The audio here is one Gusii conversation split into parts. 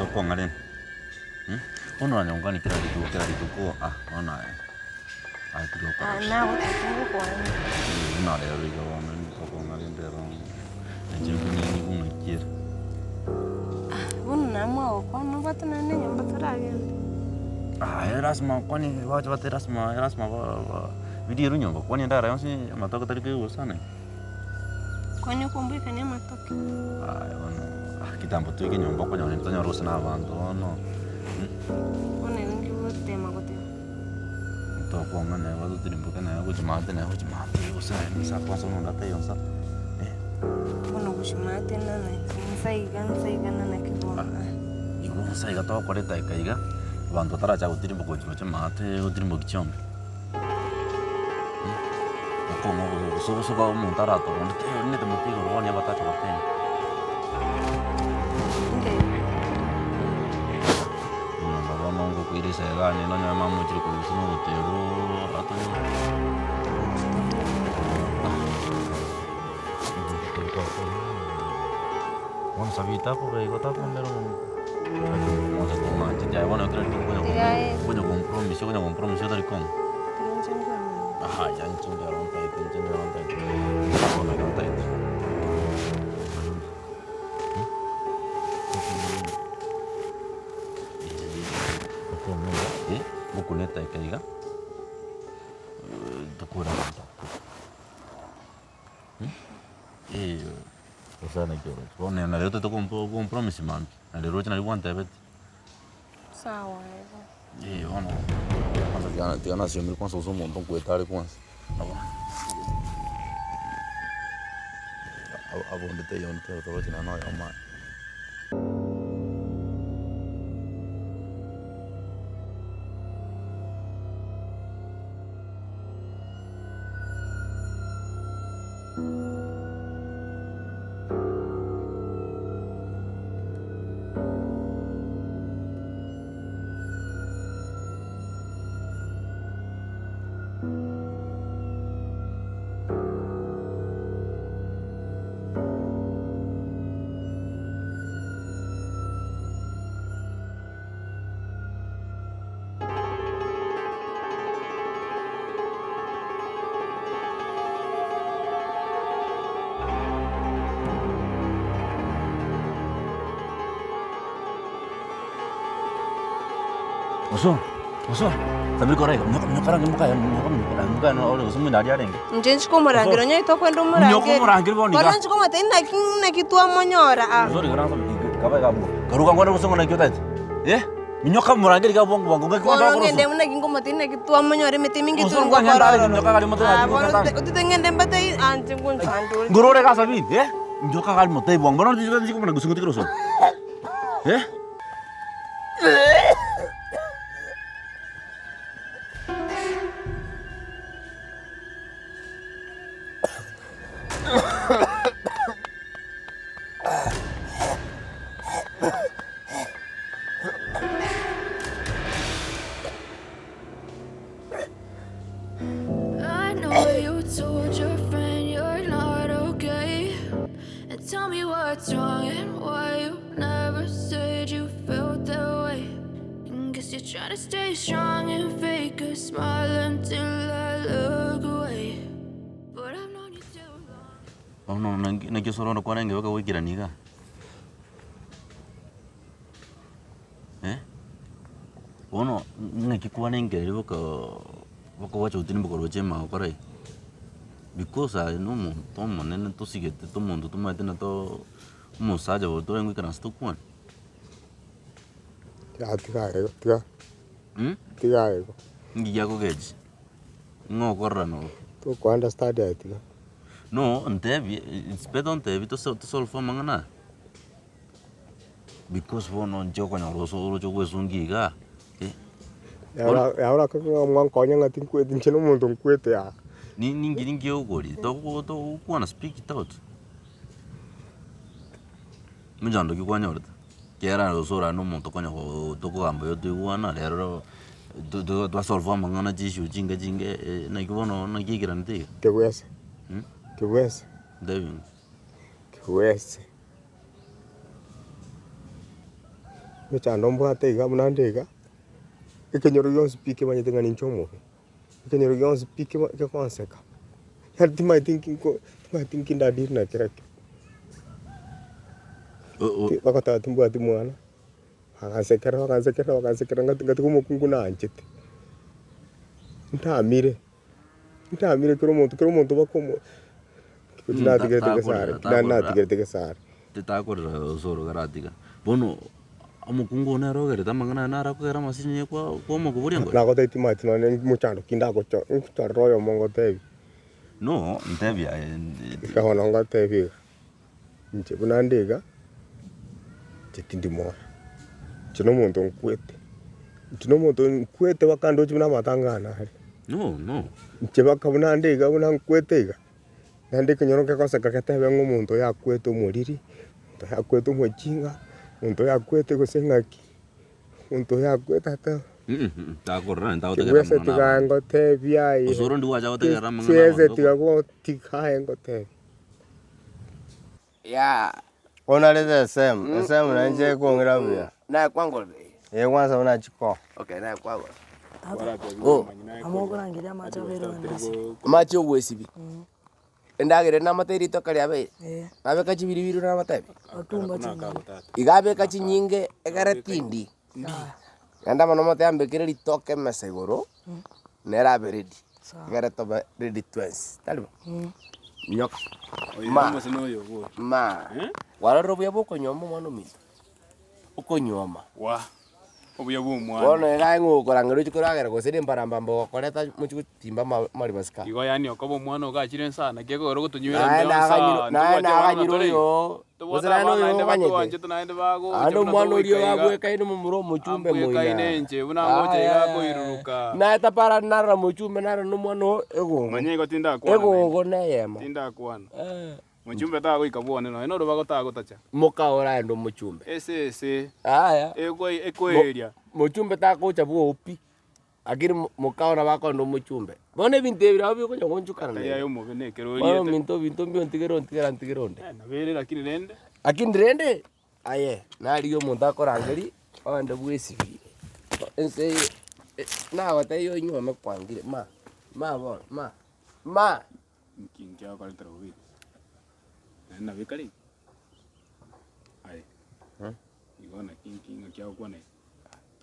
Tokong'a rende Bono onye gokwana kera rituko kera rituko ah bono aye aye tiga okora Ah, nagotaka ngokwane. Buna rero iga bono tokong'a rende ero inche nkonya ng'aki ere. Bono namua gokwana obwate naende enyomba toragende. Aye lasima okwane bache batebe lasima lasima ba birierwe nyomba kwani endagera yonsi amatoke tari koigusana. Kwani okomboikania amatoke. Aye bono ah kitambo toike nyomba okonyora intwe tonyore gose na abanto bono. Bono igo inki ogotema goteba? Tokong'a neba totirimboke neba gochia maate neba gochia maate gose aye nsa kwanza bono onde ataiyo nsa eh. Bono gochia maate nana ki nsa iga nsa iga nana ki bono ah. Igo nsa iga togokora edageka iga, abanto batarachaka gotirimboka gochia roche maate gotirimbokia chiombe. Okong'u gose gosoka omonto aratore onde taiyo orinete mote igoro bono abatacha goteba. Nyomba bono ngokoira esegani nonye mama ochire korusia na ogoterwa atonyore. Bono sabita akobe igo takombera omonto. Omonto tomwancheti aye bono ekero rituko okonya Tiga aye. okonya kompromise okonya kompromise otari kong'a. Tiga inche nkwamanye. Aha ya inche ndero ntaete inche ndero ntaete bono iga ntaete. Ngokuna etaika iga, tokore abanto abwo. Gose naki oroche. Bono nari otagete kompo kompromise mambia, nari roche nari gwantebetie. Sawa igo. Eh bono, kwanza tiga tiga nasiomire kwanza gose omonto nkoeta are kwanza, nabo abonde taiyo onde taiyo toroche nonye na oyomo aye. Osoro, osoro, sabiri kora iga, minyoka minyoka range mokaye minyoka minyoka range mokaye ore gose omonto aria arenge. Inche nchi komorangera onye tokwenda Minyoka omorangeri. omorangeri bono iga. Bono nchi komotebia naki naki twamonyora aa. Osoro iga rango kaba iga abwo. Karuga ngwane gose ng'o naki otagete, eh? Minyoka morangeri iga bwango bwango ngaki Bono kwataka ng'ende koroswa. buna ki ngomotebia naki twamonyora emete eminge Gose tore ngwang'enda gokora are ororo. minyoka gari mote Ah, gaki bono gokatanga. otete ng'ende mbatebie anche ngonchande ore. Ngorore iga Sabini, eh? Minyoka gari motebi bwango bono nchikomanya gose ngotige rosoro. Eh? I know you told your friend you're not okay. And tell me what's wrong and why you never said you felt that way. And guess you're trying to stay strong and fake a smile until I look away. But I've known you too long. Bono naki naki osoro onde kwarenge bakagoikerania igaa. Eh, bono ng'aki kwarengereria boka bokogocha gotirimboka koroche emagokoro eye? Because aye na omonto omonene tosigete omonto tomaete na too omosacha oyo torenge goikaransa tokwane. Tiga tiga igo tiga tiga igo. Inki giakogechi? Ng'o okorora noro? Toko understand aye tiga. No ntebie, it's better ontebie toso tosolve amang'ana aya. Because bono inche okonyora ose oroche ogwesungia igaa eh. Yara yara ng'a mwankonya ng'a tinkweti inche na omonto nkwete aa. Ni ninki ninki okoria togo togokwana speak it out. Mochando ki kwanyorete? Ekiagera gose orare na omonto okonya koo tokogamba oyo toigwana rero to to twasolve amang'ana chiissue chinge chinge naki bono naki ekeranete iga. Kebwese, kebwese, Ntebi ng'o? kebwese. Emechando mbwate iga buna nde iga, ekenyoro gionsi pi kemanyete ng'a ninche omobe, ekenyoro gionsi pi keba kegonseka, yaani timanyeti nki nko timanyeti nki ndadiri na kerokio. Bagoteba timbwati mwana, bagansekera bagansekera bagansekera ngati ngatiga omokungu naanchete, ntamire, ntamire kera omonto kera omonto bakomo natigerete gesare, natigerete gesare. Titakorera osoro karatiga. Bono omokungu one nere ogerete amang'ana aya naro akogera amasinyo kwa kwamokoboria ngore. Nagotebia timanyeti nonye mochando ki ndagocho nchorere oyomo ngotebie. No, ntebie aye. Ika bono ngotebie iga, inche buna nde iga, inche tindi moyo, inche nomonto nkwete, inche nomonto nkwete mpaka ndoche buna amatanga ane are. No, no. Inche mpaka buna nde iga buna nkwete iga. Naende ekenyoro kegoseka getebe ng'a omonto oyo akwete omoriri, omonto oyo akwete omochinga, omonto oyo akwete gose ng'aki, omonto oyo akwete ata Kebwese tiga ngotebie aye, kiese tiga gotiga aye ngotebie. Bono arete esemo, esemo naye inche ekong'ira buya. Ee kwanza buna chikoo. Amache ogwesibia, endagera ere namate ritoka riabeire, nabeka chibiribiri nabatebi, iga abeka chinyinge egere tindi, naende amo nomote ambekere ritoke emesa igoro, nere abe ready, egere tobe ready twensi, tari bo? Nyoka, ma, ma, kwarorire obuya bwa okonyuoma omwana ominto? Okonyuoma. Obuya bw'omwana. Bono iga aye ng'o okorangeria ochie koragera gose nembarambamba ogokoreta mochie gotimba ama amaribasi ka. Igo yaani okoba omwana ogachire nsa naki ekogera ogotonywera Naye mbeo nsa naganyirwe naye ntobwati abana naganyirwe tore iga. oyoo Tobwate gose naye abana noyo naende oganyete. batoanchete naende bagocha Naende buna omwana oria togoika iga. abwekaine momura omochumbe Ambwekaine moina. inche buna ngocha iga akoiruruka. Naye tapara narora mochumbe narora na omwana oo egogo. Manya igo tindakwana naende. Egogo neyemo. Tindakwana. Eh. Mochumbe tagoika bwone nonya norobago tagotacha. Mokaora aende omochumbe. Ese ese Yaya. ekoi ekoeria. Mochumbe tagocha bwoo pi, lakini mokao nabo akoenda omochumbe. Bono ebinto ebi nabo bikonya goonchokana Tari naende. aye omobe na ekero Bono oriete. ominto ebinto mbio ontigere ontigere antigere onde. Eh, nabo ere lakini rende. Lakini rende, aye narigia omonto akorangeria ogende bwesibie. Ense eye nagotebia onyuome kwangire ma, ma bono ma, ma. Nki nkiagokoretera bobe? Naende nabo ekare iga. Aye, igo naki nki ng'aki agokwana iga?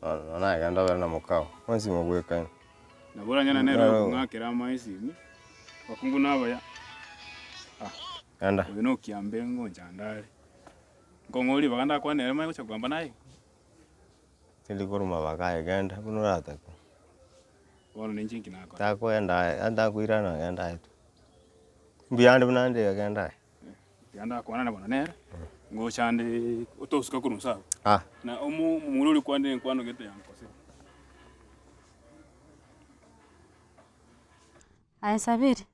Bono nagenda obere na mokao, bonsi mobwekaine. Nabo oranyare nere okong'akera amaesimi, abakungu nabaya, ah, Genda. oyo nokiambe ngonchanda are. Nkong'oria ribaga ndakwane nere manye gocha kogamba naye iga. Tindi koruma baka aye genda buna oratake. Bono ninche inki nakora? Takoenda aye, atakoirana genda aye tu. Mbuya ande buna ande iga genda aye. Tiga ndakwanane bono nere, ngocha nde otosuka korwa inse abwo. Ah. Na omo omomura oria okwanire enkwano gete yankosire. Aye Sabiri,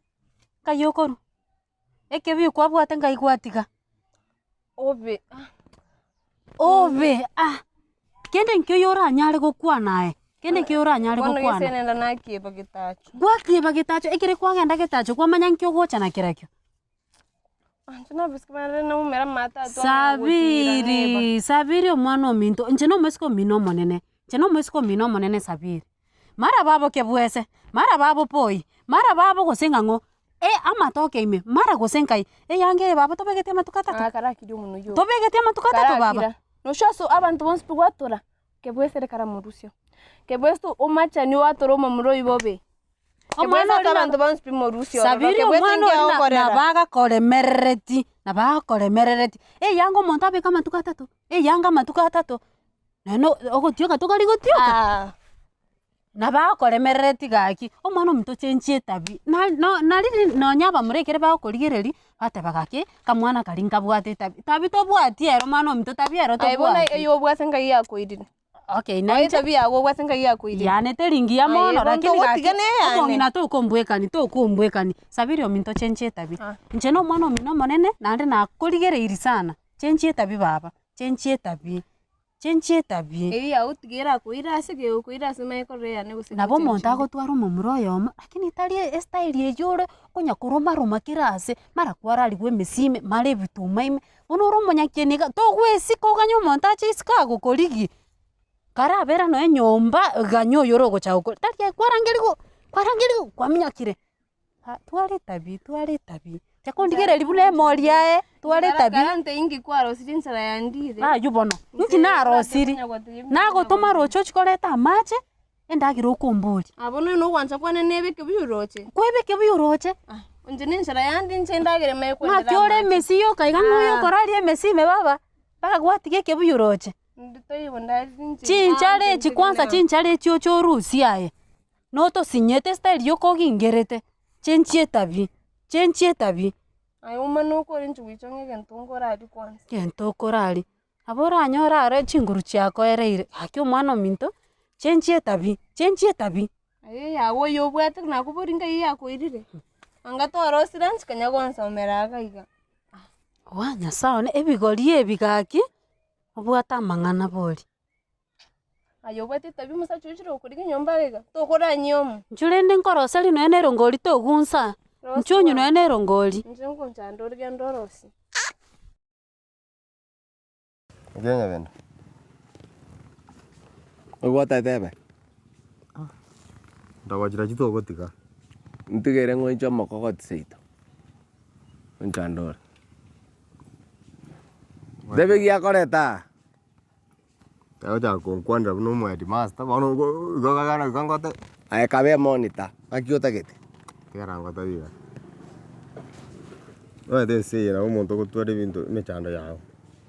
nkai okorwa? Ekebiu kwabwate nkai gwatiga? Obe ah. Obe ah! Kende nkio oyo oranyare gokwana aye, kende nkio oranyare Bono gokwana. gese nenda nakieba getacho. Gwakieba getacho, ekere kwagenda getacho kwamanya nki ogocha na kerokio. Inche nabisike bare naumera amato atwo ang'e gotira neba. Sabiri, Sabiri omwana ominto, inche na omoiseke omino omonene, inche na omoiseke omino omonene Sabiri. Mara babo kebwese, mara babo poi, mara babo gose ng'a ng'o, e amatoke ime, mara gose nkai, eyange eye baba tobegeti amatuko atato? Ah karakire omonwa oyio. Tobegeti amatuko atato baba? Karakira. Noshwa ase abanto bonsi pi gwatora, kebwesere karamorusia. Kebwese omachani oatora omomura oyio bobe. Omwana Kebwese ase oria abanto bonsi pi morusia ororo, Sabiri kebwese omwana oria na- nkiagokorera. nabo agakoremerereti, nabo agokoremerereti, eyanga omonto abeke amatuko atato, eyanga amatuko atato, nonye ogotioka tokari gotioka. Ah. Nabo agokoremerereti gaki, omwana omonto ochenchie etabi, na no nari nonye abamura ekere bagokorigereria, bateba gaki, kamwana karia nkabwate etabi, tabi tobwati ero mwana ominto tabi ero Aye bono tobwati. eywo obwate nkai yakoirire. Okay Aye nainche etabi yago obwate nkai yakoirire. yane teri ngiya Aye mono bono lakini gaki togotiga na eyane. omong'ina tokombwekani tokombwekani, sabiri ominto chenchia etabi. Ah. Inche na omwana omino omonene, naende nakorigereirie sana, chenchia etabi baba, chenchia etabi. Chenchia etabi. Eyio yagotiga erakoire ase gegokoira ase omanye korora eyane gose Nabo omonto gochenchia ende. agotwara omomura oyomo, lakini tari estyle eywo ore okonya koroma roma kera ase, mara kwararigwa emesii ime, mara ebituma ime, bono ore omonyakieni iga, togwesika oganye omonto ache isiko agokorigie. Karabera nonya enyomba, ganya oyo ore ogocha gokora, tari aye kwarangerigwa kwarangerigwa kwaminyokire, ah twara etabi twara etabi, chakondigereria buna emori aye, twara etabi. Karante inki kwarosirie enchera yandire. Aywo bono, inki narosirie? Nagotoma roche ochie koreta amache, endagera okomboria. Abwo nonya nogwancha kwane nebe ekebuya oroche. Kwebe ekebuya oroche. Ah, inche nenchera yande inche endagera emanye kwendera Ng'aki ore amache. emesi yoka iga ng'a oyo okoraria emesi ime baba, mpaka gwatiga ekebuya oroche. Inde toigo ndari inche Chinchara echi kwanza chinchara echi oche orusie aye, notosinyete estyle yoka ogingerete, chenchia etabi, chenchia etabi. Aye omanye okore inche goicha ng'a egento nkoraria kwanza. Egento okoraria, nabo oranyore aro chinguru chiakoereire, gaki omwana ominto, chenchia etabi, chenchia etabi. Aye yago oyio obwate nakoboria ngai yakoirire, anga twarosire inche kanya gonsomera iga iga. Waa nyasae one, ebigori ebi gaki, obwate amang'ana bori. Aye obwate etabi omosacha oyo ochire gokorigia enyomba iga, tokoranyioma. Inchuo rende nkoroserie nonya na erongori togunsa, inchuo onywe nonya na erongori. Inche ngonchanda orogendo orosie. Ekio nyabende. Ogwatete ebe? Ndogochira chitogotiga. Ntigere ng'o inche omokogoti seito, onchande ore. Tebe giakoreta aa. Agochaka konkwanera buna omo headmaster, bono igo igo igo ngote. Aye kabe emonitor, ng'aki otagete? Tigara ngotebi iga, omanyete ense eye nabo omonto ogotwara ebinto emechando yago.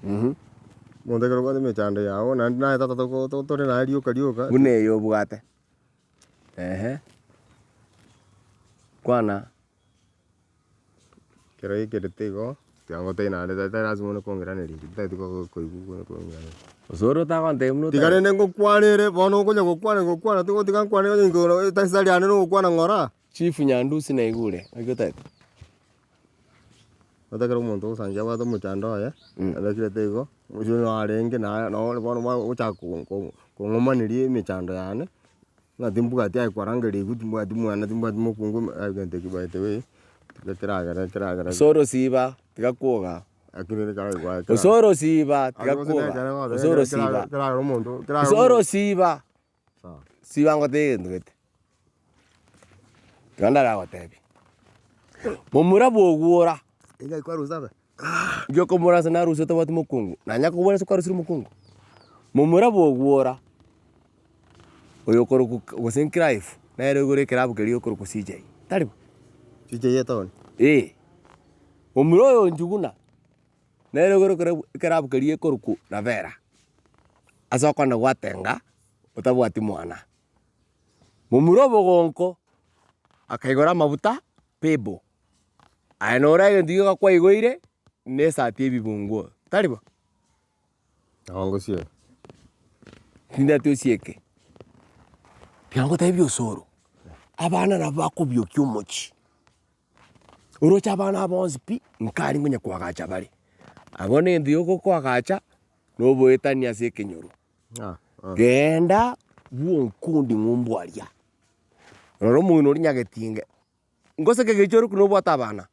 Omonto ekero obwate emechando yago naende naye tata toko tore naye rioka rioka. Buna eye obwate, ehe, kwana. Ekero ekerete igo, tiga ngotebi naende tari lasima one kong'iraneria inche, titageti koigwa one kong'iraneria. Gose ore otagontebia buna Tiga otagete. rende ngokwanere, bono okonya gokwana gokwana tiga nkwane onye inche tari yane nogokwana ng'ora. Chief Nyandusi naigure, naki otagete? Omanyete ekero omonto ogosangia abwate omochando oye, abekirete igo, oywo narenge naye nore bono ogochaka kong'omaneria emechando yane, ng'a timbwati aye kwarangerigwe timbwati mwana timbwati mokungu egento ekio by the way, tiga keragere keragere. Osoro siba, tiga kwoga. Osoro siba, tiga kwoga. Osoro siba. Keragere omonto Osoro siba. Siba ngotebie egento gete. Tiga ndaragotebi. Momura bwogwora. Inki okomora ase narusia otabwati mokungu? Nanya kobua ase kwarusire omokungu? Momura bwogwora, oyo okorokwa gose Clive, nere oigure ekerabu keria okorokwa CJ, tari bo? CJ etown? Eh, momura oyo Njuguna, nere oigure ekerabu ekerabu keria ekorokwa Ravera, ase okogenda gwatenga, otabwati mwana. Momura obogonko, akaigora amabuta, pebo. Aye nore egento gioka kwaigoire, na esati y'ebibunguo, tari bo? Nabo ngosieka. Tindati osieke. Tiga ngotebie osoro, abana nabo bakobiokia omochie. Oroche abana aba bonsi pi, nkare nkonya koagacha bare. Abwo na egento giokoagacha, na oboetani ase ekenyoro. Genda bw'onkundi ng'umbu aria, rora omong'ina oria nyagetinge. Gose kegecho ore nobwate abana,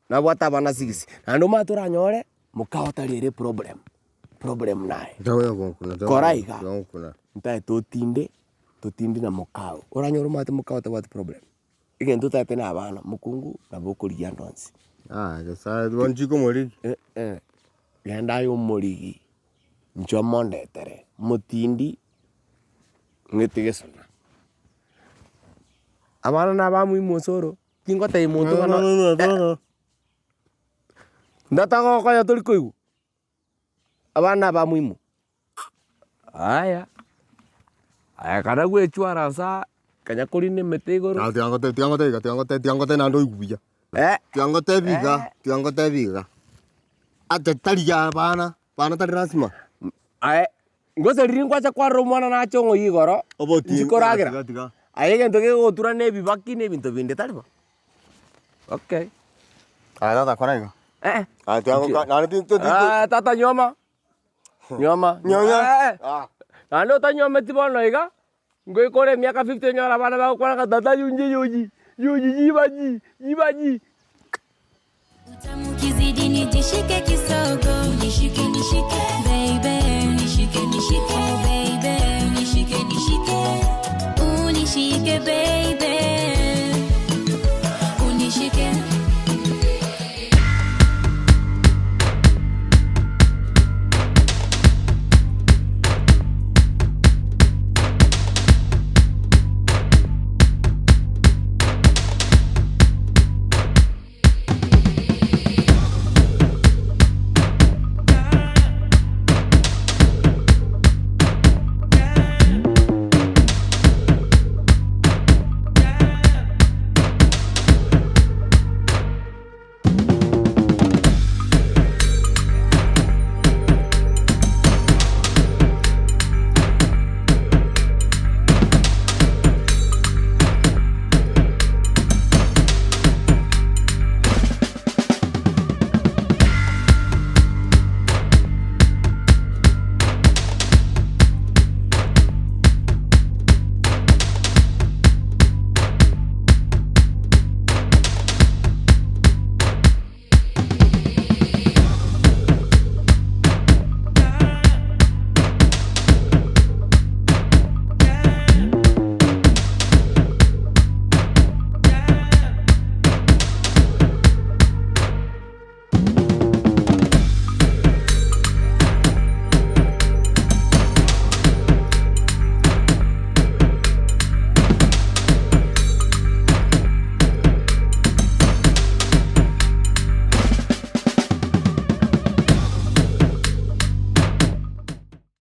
nabwate abana six, naende omanyete oranyore mokao tari ere eproblem, problem naye. Kora iga, ntagete otinde, totinde na mokao, oranyore omanyete mokao tabwati problem, egento otagete na abana, mokungu nabo okorigia ande onsi. Genda aye omorigi, inchuo mondetere, motindi ng'ete gesona. Abana nabamoima osoro, tingotebia monto ng'a no ndatagokonya tori koigwa, abana nabamoima. Aya, aya kara gwechwara nsa aa, kanya korina emete igoro. Tiga ngotebi tiga ngotebi iga tiga ngotebi tiga ngotebi naende oigwe buya. Tiga ngotebi iga tiga ngotebi iga, ate tari ya abana, bana tari lasima. Aye. Gose riria nkwacha kwarora omwana nache ong'oyia igoro, Obotinga, nchikoragera, tiga, tiga. aye egento kegogotura na ebibaki na ebinto binde, tari bo? Okay. Aya tata kora iga. Eh. Aya tiga ngoka naende ti ti ti. Ah, tata nyuoma, nyuoma, Nyuoma. Eh, eh. Ah. Naende otanyuometi bono iga, ngoika ore emiaka fifty onyore abana bagokwana ng'a tata yonye yoyi, yoyi yibayi, yibayi. Unishike nishike, unishike baby.